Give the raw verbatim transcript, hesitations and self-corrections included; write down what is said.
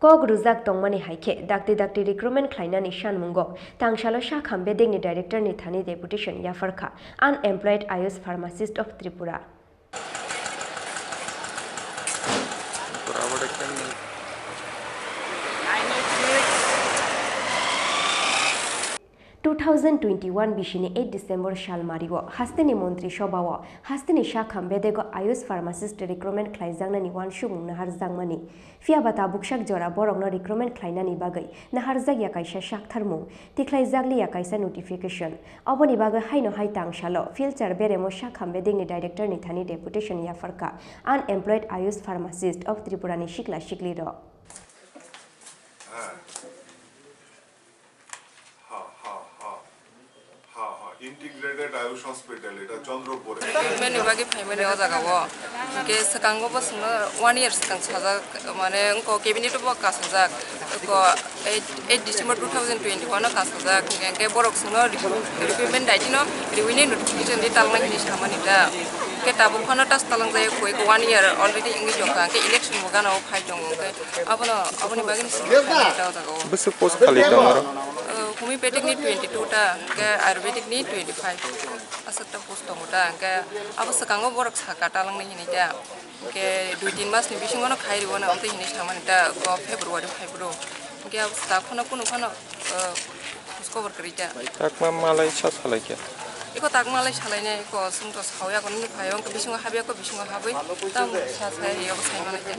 Kok rwjak tongmani hai khe dakti dakti recruitment khlainani sanmungo tangsalo sakham bedekni director ni thani deputation yapharkha Unemployed Ayush Pharmacist of Tripura. Two thousand twenty-one bisini eight December sal mario hasteni Montri Sobhao hasteni sakham bedego Ayush Pharmacist recruitment khlaijaknani uansukmung naharjakmani. Phiya ba tabuk sak jora borokno recruitment khlainani bagwi naharjakya kaisa saktharmung, tikhlaijakliya kaisa notification. Oboni bagwi haino hai tangsalo Philchar Beremo sakham bedekni director ni thani deputation yapharkha Unemployed Ayush Pharmacist of Tripura ni sikla siklirok. Ha, ha, ha. Ha, ha. Integrated Ayush Hospital, eta Chandrapur. Treatment ni bagwi phaimani o jaga o. Hwnkhe swkango bo chwngno one year swkang sajak, mane wngkha cabinet bo kasajak. Wngkha eight, eight December two thousand twenty-one o kasajak. Hwnkhe borok chwngno recruitment daitino riwini notification di talnai hinwi samani da. Hwnkhe tabuk phano tas talangjak koi one year already wngwi tongkha. Hwnkhe election bo gana o phai tongo. Hwnkhe Abono, aboni bagwi ni simi khaina ta o jaga o. Bwswk post khali tongo oro? Uh, homeopathic ni twenty two ta, hwnkhe ayurvedic ni twenty five. Aswk ta post tongo ta, hwnkhe abo swkango borok saka talang ni hinwi ta. Hwnkhe dui tin mas ni bisingo no khai rwo na, amtwi hinwi samani ta, go February five ro. Hwnkhe abo swk phano kunu phano, uh, Khobor kwrwi ta. Takma malai sa salai khe. Iko takma malai salai nai, iko sung to sao ya, kono phai, ong bisingo habya, ko bisingo habwi, tam sa sa ya, iko sai malai khe.